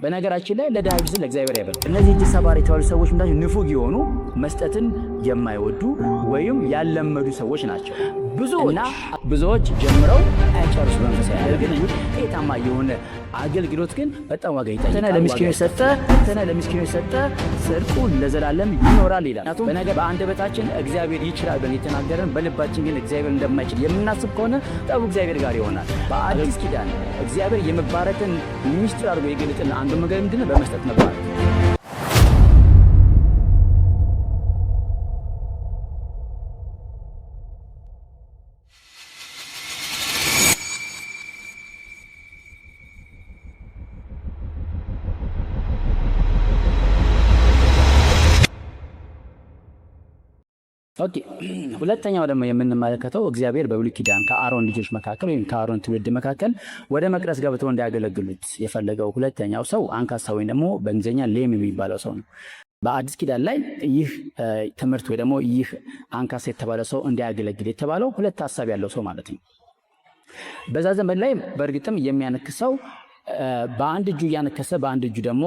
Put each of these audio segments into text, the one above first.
በነገራችን ላይ ለድሃ ቢስል ለእግዚአብሔር አይበል። እነዚህ እጅ ሰባሪ የተባሉ ሰዎች ምንድን ንፉግ የሆኑ፣ መስጠትን የማይወዱ ወይም ያልለመዱ ሰዎች ናቸው። ብዙዎች እና ብዙዎች ጀምረው አይጨርሱ። መንፈሳዊ ነገር ግን ውጤታማ የሆነ አገልግሎት ግን በጣም ዋጋ ይጠይቃል። ለምስኪኖች የሰጠ ተነ ለምስኪኖች የሰጠ ጽድቁ ለዘላለም ይኖራል ይላል። ምክንያቱም በነገር በአንደበታችን እግዚአብሔር ይችላል ብለን የተናገረን በልባችን ግን እግዚአብሔር እንደማይችል የምናስብ ከሆነ ጠቡ እግዚአብሔር ጋር ይሆናል። በአዲስ ኪዳን እግዚአብሔር የመባረክን ሚስጥር አድርጎ የገለጠልን አንዱ መንገድ ምንድነው? በመስጠት መባረክ። Okay፣ ሁለተኛው ደግሞ የምንመለከተው እግዚአብሔር በብሉይ ኪዳን ከአሮን ልጆች መካከል ወይም ከአሮን ትውልድ መካከል ወደ መቅደስ ገብተው እንዲያገለግሉት የፈለገው ሁለተኛው ሰው አንካሳ ወይም ደግሞ በእንግሊዝኛ lame የሚባለው ሰው ነው። በአዲስ ኪዳን ላይ ይህ ትምህርት ወይ ደግሞ ይህ አንካሳ የተባለ ሰው እንዲያገለግል የተባለው ሁለት ሀሳብ ያለው ሰው ማለት ነው። በዛ ዘመን ላይ በእርግጥም የሚያነክሰው በአንድ እጁ እያነከሰ በአንድ እጁ ደግሞ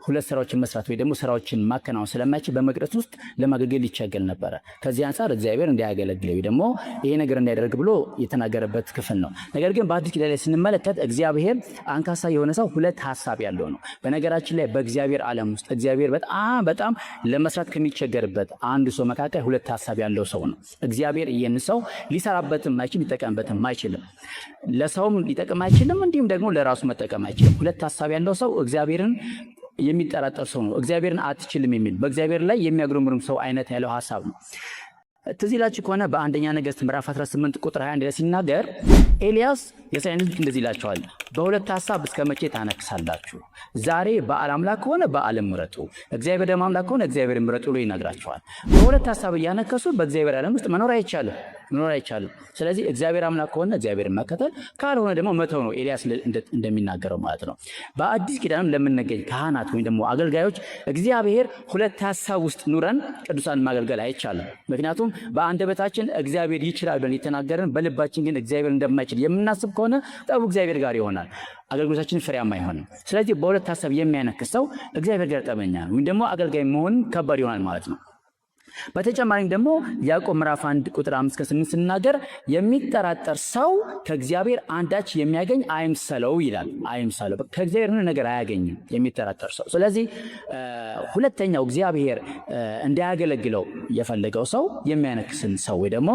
ሁለት ስራዎችን መስራት ወይ ደግሞ ስራዎችን ማከናወን ስለማይችል በመቅደስ ውስጥ ለማገልገል ይቸገር ነበረ። ከዚህ አንጻር እግዚአብሔር እንዲያገለግል ወይ ደግሞ ይሄ ነገር እንዲያደርግ ብሎ የተናገረበት ክፍል ነው። ነገር ግን በአዲስ ኪዳን ላይ ስንመለከት እግዚአብሔር አንካሳ የሆነ ሰው ሁለት ሀሳብ ያለው ነው። በነገራችን ላይ በእግዚአብሔር ዓለም ውስጥ እግዚአብሔር በጣም በጣም ለመስራት ከሚቸገርበት አንዱ ሰው መካከል ሁለት ሀሳብ ያለው ሰው ነው። እግዚአብሔር ይህን ሰው ሊሰራበትም አይችልም፣ ሊጠቀምበትም አይችልም። ለሰውም ሊጠቅም አይችልም፣ እንዲሁም ደግሞ ለራሱ መጠቀም አይችልም። ሁለት ሀሳብ ያለው ሰው እግዚአብሔርን የሚጠራጠር ሰው ነው። እግዚአብሔርን አትችልም የሚል፣ በእግዚአብሔር ላይ የሚያጉረመርም ሰው አይነት ያለው ሀሳብ ነው። ትዝ ይላችሁ ከሆነ በአንደኛ ነገሥት ምዕራፍ 18 ቁጥር 21 ላይ ሲናገር ኤልያስ የእስራኤልን ሕዝብ እንደዚህ ይላቸዋል፣ በሁለት ሀሳብ እስከ መቼ ታነክሳላችሁ? ዛሬ በኣል አምላክ ከሆነ በኣልን ምረጡ፣ እግዚአብሔር ደግሞ አምላክ ከሆነ እግዚአብሔር ምረጡ ብሎ ይነግራቸዋል። በሁለት ሀሳብ እያነከሱ በእግዚአብሔር ዓለም ውስጥ መኖር አይቻልም፣ መኖር አይቻልም። ስለዚህ እግዚአብሔር አምላክ ከሆነ እግዚአብሔር መከተል፣ ካልሆነ ደግሞ መተው ነው፣ ኤልያስ እንደሚናገረው ማለት ነው። በአዲስ ኪዳንም ለምንገኝ ካህናት ወይም ደግሞ አገልጋዮች እግዚአብሔር ሁለት ሀሳብ ውስጥ ኑረን ቅዱሳን ማገልገል አይቻልም። ምክንያቱም በአንደበታችን እግዚአብሔር ይችላል ብለን የተናገረን በልባችን ግን እግዚአብሔር እንደማይችል የምናስብ ከሆነ ጠቡ እግዚአብሔር ጋር ይሆናል። አገልግሎታችን ፍሬያማ አይሆንም። ስለዚህ በሁለት ሀሳብ የሚያነክስ ሰው እግዚአብሔር ጋር ጠበኛ ነው ወይም ደግሞ አገልጋይ መሆን ከባድ ይሆናል ማለት ነው። በተጨማሪም ደግሞ ያዕቆብ ምዕራፍ 1 ቁጥር 5 ከ8 ስናገር የሚጠራጠር ሰው ከእግዚአብሔር አንዳች የሚያገኝ አይምሰለው ይላል። አይምሰለው፣ ከእግዚአብሔር ምንም ነገር አያገኝም የሚጠራጠር ሰው። ስለዚህ ሁለተኛው እግዚአብሔር እንዲያገለግለው የፈለገው ሰው የሚያነክስን ሰው ወይ ደግሞ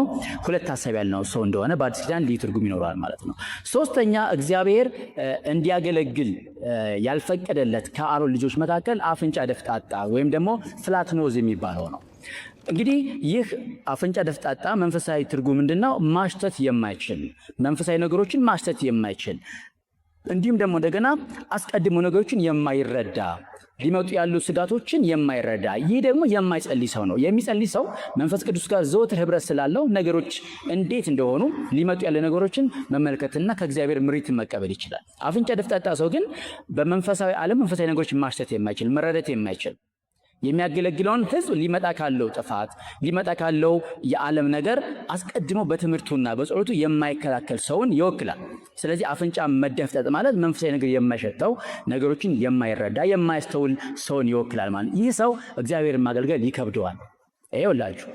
ሁለት ሀሳብ ያለው ሰው እንደሆነ በአዲስ ኪዳን ልዩ ትርጉም ይኖረዋል ማለት ነው። ሶስተኛ እግዚአብሔር እንዲያገለግል ያልፈቀደለት ከአሮን ልጆች መካከል አፍንጫ ደፍጣጣ ወይም ደግሞ flat nose የሚባለው ነው። እንግዲህ ይህ አፍንጫ ደፍጣጣ መንፈሳዊ ትርጉም ምንድነው? ማሽተት የማይችል፣ መንፈሳዊ ነገሮችን ማሽተት የማይችል፣ እንዲሁም ደግሞ እንደገና አስቀድሞ ነገሮችን የማይረዳ፣ ሊመጡ ያሉ ስጋቶችን የማይረዳ፣ ይህ ደግሞ የማይጸልይ ሰው ነው። የሚጸልይ ሰው መንፈስ ቅዱስ ጋር ዘወትር ህብረት ስላለው ነገሮች እንዴት እንደሆኑ፣ ሊመጡ ያሉ ነገሮችን መመልከትና ከእግዚአብሔር ምሪትን መቀበል ይችላል። አፍንጫ ደፍጣጣ ሰው ግን በመንፈሳዊ ዓለም መንፈሳዊ ነገሮችን ማሽተት የማይችል፣ መረዳት የማይችል፣ የሚያገለግለውን ህዝብ ሊመጣ ካለው ጥፋት፣ ሊመጣ ካለው የዓለም ነገር አስቀድሞ በትምህርቱና በጸሎቱ የማይከላከል ሰውን ይወክላል። ስለዚህ አፍንጫ መደፍጠጥ ማለት መንፈሳዊ ነገር የማይሸተው፣ ነገሮችን የማይረዳ፣ የማያስተውል ሰውን ይወክላል ማለት። ይህ ሰው እግዚአብሔርን ማገልገል ይከብደዋል። ይኸውላችሁ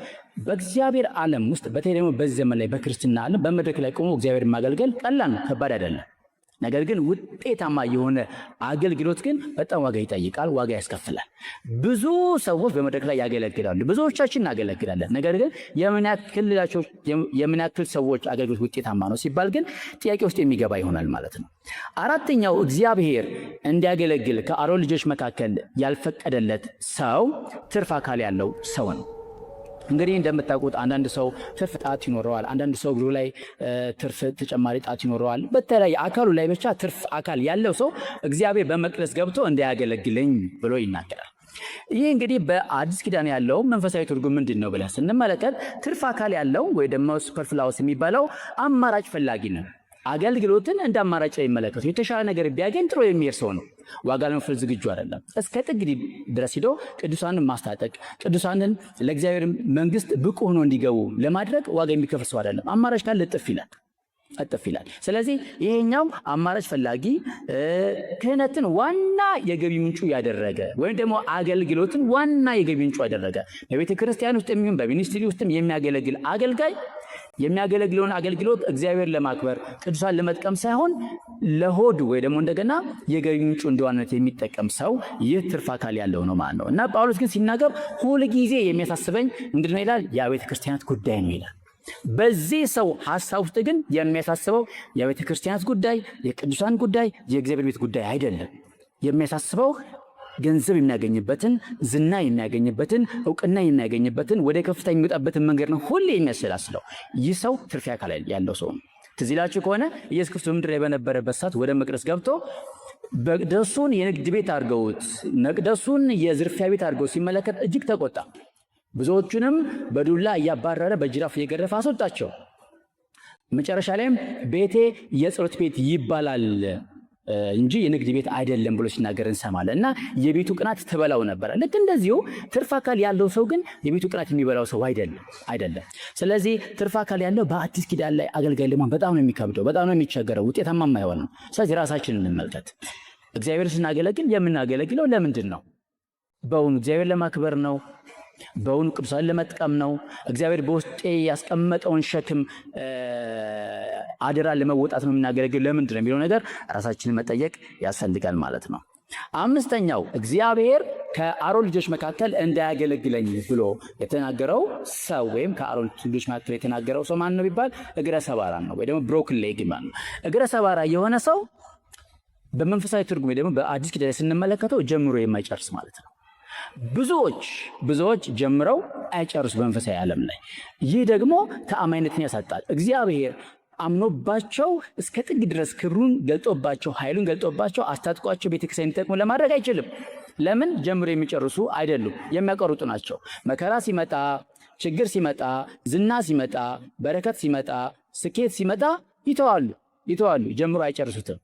በእግዚአብሔር ዓለም ውስጥ በተለይ ደግሞ በዚህ ዘመን ላይ በክርስትና ዓለም በመድረክ ላይ ቆሞ እግዚአብሔርን ማገልገል ቀላል ነው፣ ከባድ አይደለም። ነገር ግን ውጤታማ የሆነ አገልግሎት ግን በጣም ዋጋ ይጠይቃል፣ ዋጋ ያስከፍላል። ብዙ ሰዎች በመድረክ ላይ ያገለግላሉ፣ ብዙዎቻችን እናገለግላለን። ነገር ግን የምን ያክል ሰዎች አገልግሎት ውጤታማ ነው ሲባል ግን ጥያቄ ውስጥ የሚገባ ይሆናል ማለት ነው። አራተኛው እግዚአብሔር እንዲያገለግል ከአሮን ልጆች መካከል ያልፈቀደለት ሰው ትርፍ አካል ያለው ሰው ነው። እንግዲህ እንደምታውቁት አንዳንድ ሰው ትርፍ ጣት ይኖረዋል። አንዳንድ ሰው እግሩ ላይ ትርፍ ተጨማሪ ጣት ይኖረዋል። በተለያየ አካሉ ላይ ብቻ ትርፍ አካል ያለው ሰው እግዚአብሔር በመቅደስ ገብቶ እንዲያገለግለኝ ብሎ ይናገራል። ይህ እንግዲህ በአዲስ ኪዳን ያለው መንፈሳዊ ትርጉም ምንድን ነው ብለን ስንመለከት ትርፍ አካል ያለው ወይ ደግሞ superfluous የሚባለው አማራጭ ፈላጊ ነው። አገልግሎትን እንደ አማራጭ የሚመለከቱ፣ የተሻለ ነገር ቢያገኝ ጥሎ የሚሄድ ሰው ነው። ዋጋ ለመክፈል ዝግጁ አይደለም። እስከ ጥግ ድረስ ሂዶ ቅዱሳንን ማስታጠቅ፣ ቅዱሳንን ለእግዚአብሔር መንግስት ብቁ ሆኖ እንዲገቡ ለማድረግ ዋጋ የሚከፍል ሰው አይደለም። አማራጭ ካለ ልጥፍ ይላል። እጥፍ ይላል። ስለዚህ ይሄኛው አማራጭ ፈላጊ፣ ክህነትን ዋና የገቢ ምንጩ ያደረገ ወይም ደግሞ አገልግሎትን ዋና የገቢ ምንጩ ያደረገ፣ በቤተ ክርስቲያን ውስጥ የሚሆን በ ministry ውስጥም የሚያገለግል አገልጋይ የሚያገለግለውን አገልግሎት እግዚአብሔር ለማክበር፣ ቅዱሳን ለመጥቀም ሳይሆን ለሆዱ ወይ ደግሞ እንደገና የገቢ ምንጩ እንደዋነት የሚጠቀም ሰው ይህ ትርፍ አካል ያለው ነው ማለት ነው። እና ጳውሎስ ግን ሲናገር ሁል ጊዜ የሚያሳስበኝ ምንድን ነው ይላል? የአብያተ ክርስቲያናት ጉዳይ ነው ይላል። በዚህ ሰው ሀሳብ ውስጥ ግን የሚያሳስበው የቤተ ክርስቲያናት ጉዳይ፣ የቅዱሳን ጉዳይ፣ የእግዚአብሔር ቤት ጉዳይ አይደለም። የሚያሳስበው ገንዘብ የሚያገኝበትን፣ ዝና የሚያገኝበትን፣ እውቅና የሚያገኝበትን፣ ወደ ከፍታ የሚወጣበትን መንገድ ነው ሁሌ የሚያሰላስለው። ይህ ሰው ትርፍ አካል ያለው ሰው ነው። ትዝ ይላችሁ ከሆነ ኢየሱስ ክርስቶስ በምድር ላይ በነበረበት ሰዓት ወደ መቅደስ ገብቶ መቅደሱን የንግድ ቤት አድርገውት፣ መቅደሱን የዝርፊያ ቤት አድርገው ሲመለከት እጅግ ተቆጣ። ብዙዎቹንም በዱላ እያባረረ፣ በጅራፍ እየገረፈ አስወጣቸው። መጨረሻ ላይም ቤቴ የጸሎት ቤት ይባላል እንጂ የንግድ ቤት አይደለም ብሎ ሲናገር እንሰማለን። እና የቤቱ ቅናት ትበላው ነበረ። ልክ እንደዚሁ ትርፍ አካል ያለው ሰው ግን የቤቱ ቅናት የሚበላው ሰው አይደለም። ስለዚህ ትርፍ አካል ያለው በአዲስ ኪዳን ላይ አገልጋይ ለመሆን በጣም ነው የሚከብደው፣ በጣም ነው የሚቸገረው፣ ውጤታማም አይሆንም። ስለዚህ ራሳችንን እንመልከት። እግዚአብሔር ስናገለግል የምናገለግለው ለምንድን ነው? በእውኑ እግዚአብሔር ለማክበር ነው? በእውኑ ቅዱሳን ለመጥቀም ነው? እግዚአብሔር በውስጤ ያስቀመጠውን ሸክም አደራ ለመወጣት ነው የምናገለግል? ለምንድን ነው የሚለው ነገር ራሳችንን መጠየቅ ያስፈልጋል ማለት ነው። አምስተኛው እግዚአብሔር ከአሮን ልጆች መካከል እንዳያገለግለኝ ብሎ የተናገረው ሰው ወይም ከአሮን ልጆች መካከል የተናገረው ሰው ማን ነው ቢባል እግረ ሰባራ ነው ወይ ደግሞ broken leg ማለት ነው። እግረ ሰባራ የሆነ ሰው በመንፈሳዊ ትርጉም ደግሞ በአዲስ ኪዳን ስንመለከተው ጀምሮ የማይጨርስ ማለት ነው። ብዙዎች ብዙዎች ጀምረው አይጨርሱ በመንፈሳዊ ዓለም ላይ። ይህ ደግሞ ተአማኝነትን ያሳጣል። እግዚአብሔር አምኖባቸው እስከ ጥግ ድረስ ክብሩን ገልጦባቸው፣ ኃይሉን ገልጦባቸው፣ አስታጥቋቸው ቤተክርስቲያን እንዲጠቅሙ ለማድረግ አይችልም። ለምን? ጀምሮ የሚጨርሱ አይደሉም፣ የሚያቋርጡ ናቸው። መከራ ሲመጣ፣ ችግር ሲመጣ፣ ዝና ሲመጣ፣ በረከት ሲመጣ፣ ስኬት ሲመጣ ይተዋሉ ይተዋሉ፣ ጀምሮ አይጨርሱትም።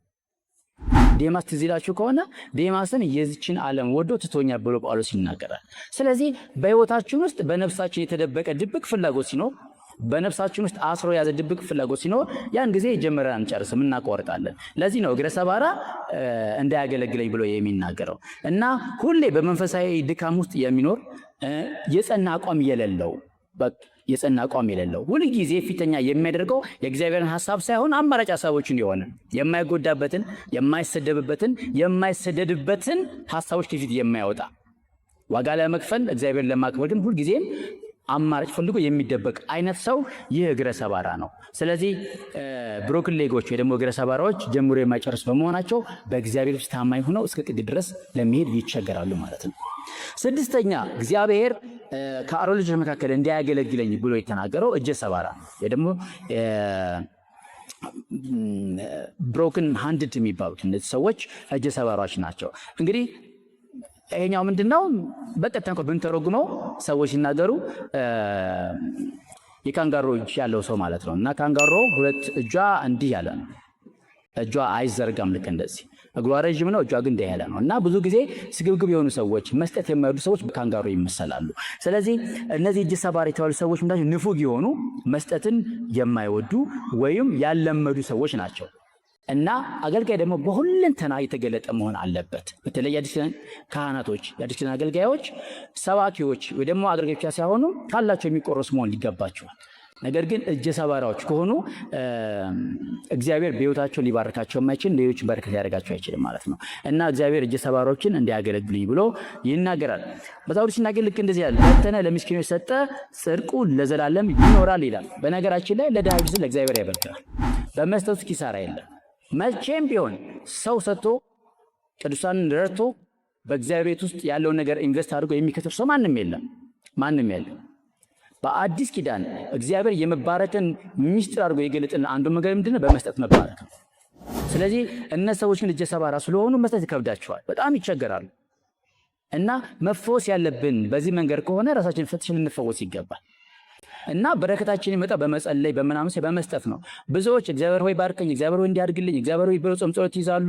ዴማስ ትዝ ይላችሁ ከሆነ ዴማስን የዚችን ዓለም ወዶ ትቶኛል ብሎ ጳውሎስ ይናገራል። ስለዚህ በሕይወታችን ውስጥ በነፍሳችን የተደበቀ ድብቅ ፍላጎት ሲኖር፣ በነፍሳችን ውስጥ አስሮ የያዘ ድብቅ ፍላጎት ሲኖር ያን ጊዜ ጀምረን አንጨርስም፣ እናቋርጣለን። ለዚህ ነው እግረ ሰባራ እንዳያገለግለኝ ብሎ የሚናገረው። እና ሁሌ በመንፈሳዊ ድካም ውስጥ የሚኖር፣ የጸና አቋም የሌለው፣ ሁልጊዜ ፊተኛ የሚያደርገው የእግዚአብሔርን ሀሳብ ሳይሆን አማራጭ ሀሳቦችን የሆነ የማይጎዳበትን፣ የማይሰደብበትን፣ የማይሰደድበትን ሀሳቦች ከፊት የማያወጣ፣ ዋጋ ለመክፈል፣ እግዚአብሔርን ለማክበር ግን ሁልጊዜም አማራጭ ፈልጎ የሚደበቅ አይነት ሰው ይህ እግረ ሰባራ ነው። ስለዚህ broken leg ኦች ወይ ደግሞ እግረ ሰባራዎች ጀምሮ የማይጨርሱ በመሆናቸው በእግዚአብሔር ውስጥ ታማኝ ሆነው እስከ ጥግ ድረስ ለመሄድ ይቸገራሉ ማለት ነው። ስድስተኛ እግዚአብሔር ከአሮን ልጆች መካከል እንዳያገለግለኝ ብሎ የተናገረው እጀ ሰባራ ነው ወይ ደግሞ broken handed የሚባሉት እነዚህ ሰዎች እጀ ሰባራዎች ናቸው። እንግዲህ ይሄኛው ምንድን ነው? በቀጥታ እንኳን ብንተረጉመው ሰዎች ሲናገሩ የካንጋሮ እጅ ያለው ሰው ማለት ነው። እና ካንጋሮ ሁለት እጇ እንዲህ ያለ ነው። እጇ አይዘርጋም። ልክ እንደዚህ እግሯ ረዥም ነው፣ እጇ ግን እንዲህ ያለ ነው። እና ብዙ ጊዜ ስግብግብ የሆኑ ሰዎች፣ መስጠት የማይወዱ ሰዎች በካንጋሮ ይመሰላሉ። ስለዚህ እነዚህ እጅ ሰባሪ የተባሉ ሰዎች ምንድናቸው? ንፉግ የሆኑ፣ መስጠትን የማይወዱ ወይም ያልለመዱ ሰዎች ናቸው። እና አገልጋይ ደግሞ በሁለንተና የተገለጠ መሆን አለበት። በተለይ የአዲስ ኪዳን ካህናቶች፣ የአዲስ ኪዳን አገልጋዮች፣ ሰባኪዎች ወይ ደግሞ አገልጋዮች ብቻ ሳይሆኑ ካላቸው የሚቆረስ መሆን ይገባቸዋል። ነገር ግን እጀ ሰባራዎች ከሆኑ እግዚአብሔር በሕይወታቸው ሊባርካቸው የማይችል ሌሎችን በረከት ሊያደርጋቸው አይችልም ማለት ነው። እና እግዚአብሔር እጀ ሰባራዎችን እንዲያገለግሉኝ ብሎ ይናገራል። መጽሐፍ ሲናገር ልክ እንደዚህ ያለ በተነ፣ ለምስኪኖች ሰጠ፣ ጽድቁ ለዘላለም ይኖራል ይላል። በነገራችን ላይ ለድሃ ለእግዚአብሔር ያበድራል። በመስጠቱ ኪሳራ የለም። መቼም ቢሆን ሰው ሰጥቶ፣ ቅዱሳንን ረድቶ፣ በእግዚአብሔር ቤት ውስጥ ያለውን ነገር invest አድርጎ የሚከስር ሰው ማንም የለም፣ ማንም የለም። በአዲስ ኪዳን እግዚአብሔር የመባረክን ሚስጥር አድርጎ የገለጠልን አንዱ መንገድ ምንድነው? በመስጠት መባረክ ነው። ስለዚህ እነ ሰዎች ግን እጀ ሰባራ ስለሆኑ መስጠት ይከብዳቸዋል፣ በጣም ይቸገራሉ። እና መፈወስ ያለብን በዚህ መንገድ ከሆነ ራሳችን ፈትሸን ልንፈወስ ይገባል። እና በረከታችን የሚመጣ በመጸለይ በምናምን በመስጠት ነው። ብዙዎች እግዚአብሔር ሆይ ባርከኝ፣ እግዚአብሔር ሆይ እንዲያድግልኝ፣ እግዚአብሔር ሆይ ብለው ጾም ጸሎት ይይዛሉ፣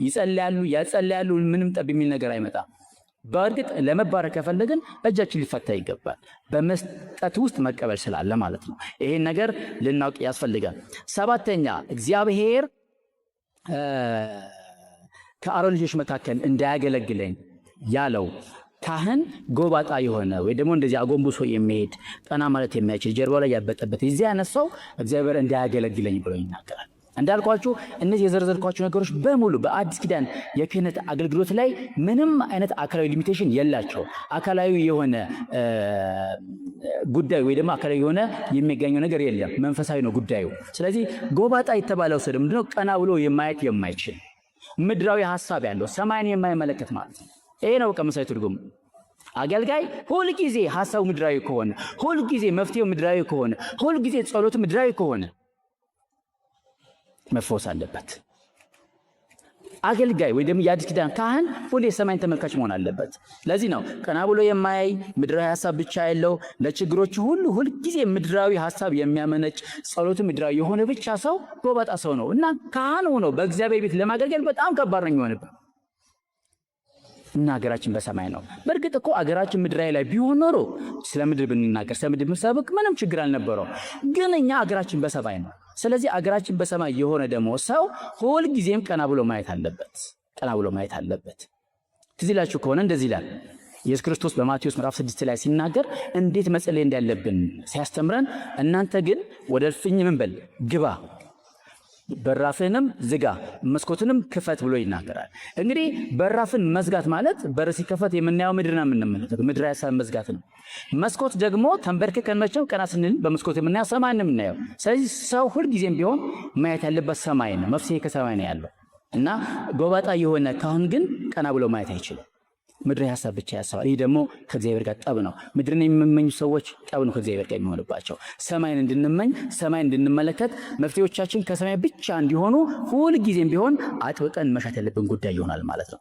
ይጸልያሉ፣ ያጸልያሉ። ምንም ጠብ የሚል ነገር አይመጣም። በእርግጥ ለመባረክ ከፈለግን እጃችን ሊፈታ ይገባል። በመስጠት ውስጥ መቀበል ስላለ ማለት ነው። ይሄን ነገር ልናውቅ ያስፈልጋል። ሰባተኛ፣ እግዚአብሔር ከአሮን ልጆች መካከል እንዳያገለግለኝ ያለው ካህን ጎባጣ የሆነ ወይ ደግሞ እንደዚህ አጎንብሶ የሚሄድ፣ ቀና ማለት የማይችል፣ ጀርባው ላይ ያበጠበት የዚህ አይነት ሰው እግዚአብሔር እንዳያገለግለኝ ብሎ ይናገራል። እንዳልኳችሁ እነዚህ የዘረዘርኳቸው ነገሮች በሙሉ በአዲስ ኪዳን የክህነት አገልግሎት ላይ ምንም አይነት አካላዊ limitation የላቸውም። አካላዊ የሆነ ጉዳይ ወይ ደግሞ አካላዊ የሆነ የሚገኘው ነገር የለም። መንፈሳዊ ነው ጉዳዩ። ስለዚህ ጎባጣ የተባለው ሰው ምንድነው? ቀና ብሎ የማየት የማይችል፣ ምድራዊ ሀሳብ ያለው፣ ሰማይን የማይመለከት ማለት ነው። ይሄ ነው በቃ መሰረታዊ ትርጉም። አገልጋይ ሁልጊዜ ሀሳቡ ምድራዊ ከሆነ፣ ሁልጊዜ መፍትሄው ምድራዊ ከሆነ፣ ሁልጊዜ ጸሎቱ ምድራዊ ከሆነ መፈወስ አለበት። አገልጋይ ወይ ደግሞ የአዲስ ኪዳን ካህን ሁሌ የሰማይን ተመልካች መሆን አለበት። ለዚህ ነው ቀና ብሎ የማያይ፣ ምድራዊ ሀሳብ ብቻ ያለው፣ ለችግሮቹ ሁሉ ሁልጊዜ ምድራዊ ሀሳብ የሚያመነጭ፣ ጸሎቱ ምድራዊ የሆነ ብቻ ሰው ጎባጣ ሰው ነው እና ካህን ሆኖ በእግዚአብሔር ቤት ለማገልገል በጣም ከባድ ነው የሚሆንበት። እና ሀገራችን በሰማይ ነው። በእርግጥ እኮ አገራችን ምድራዊ ላይ ቢሆን ኖሮ ስለ ምድር ብንናገር፣ ስለ ምድር ብንሰብክ ምንም ችግር አልነበረው። ግን እኛ አገራችን በሰማይ ነው። ስለዚህ አገራችን በሰማይ የሆነ ደግሞ ሰው ሁልጊዜም ቀና ብሎ ማየት አለበት። ቀና ብሎ ማየት አለበት። ትዝ ይላችሁ ከሆነ እንደዚህ ይላል ኢየሱስ ክርስቶስ በማቴዎስ ምዕራፍ 6 ላይ ሲናገር፣ እንዴት መጸለይ እንዳለብን ሲያስተምረን፣ እናንተ ግን ወደ እልፍኝ ምን በል ግባ፣ በራፍህንም ዝጋ፣ መስኮትንም ክፈት ብሎ ይናገራል። እንግዲህ በራፍን መዝጋት ማለት በር ሲከፈት የምናየው ምድር ነው የምንመለከተው፣ ምድራዊ ሀሳብ መዝጋት ነው። መስኮት ደግሞ ተንበርክከን መቼም ቀና ስንል በመስኮት የምናየው ሰማይ ነው የምናየው። ስለዚህ ሰው ሁልጊዜም ቢሆን ማየት ያለበት ሰማይ ነው። መፍትሄ ከሰማይ ነው ያለው እና ጎባጣ የሆነ ካህን ግን ቀና ብሎ ማየት አይችልም። ምድራዊ ሀሳብ ብቻ ያስባል። ይህ ደግሞ ከእግዚአብሔር ጋር ጠብ ነው። ምድርን የሚመኙ ሰዎች ጠብ ነው ከእግዚአብሔር ጋር የሚሆንባቸው። ሰማይን እንድንመኝ፣ ሰማይን እንድንመለከት፣ መፍትሄዎቻችን ከሰማይ ብቻ እንዲሆኑ ሁልጊዜም ቢሆን አጥብቀን መሻት ያለብን ጉዳይ ይሆናል ማለት ነው።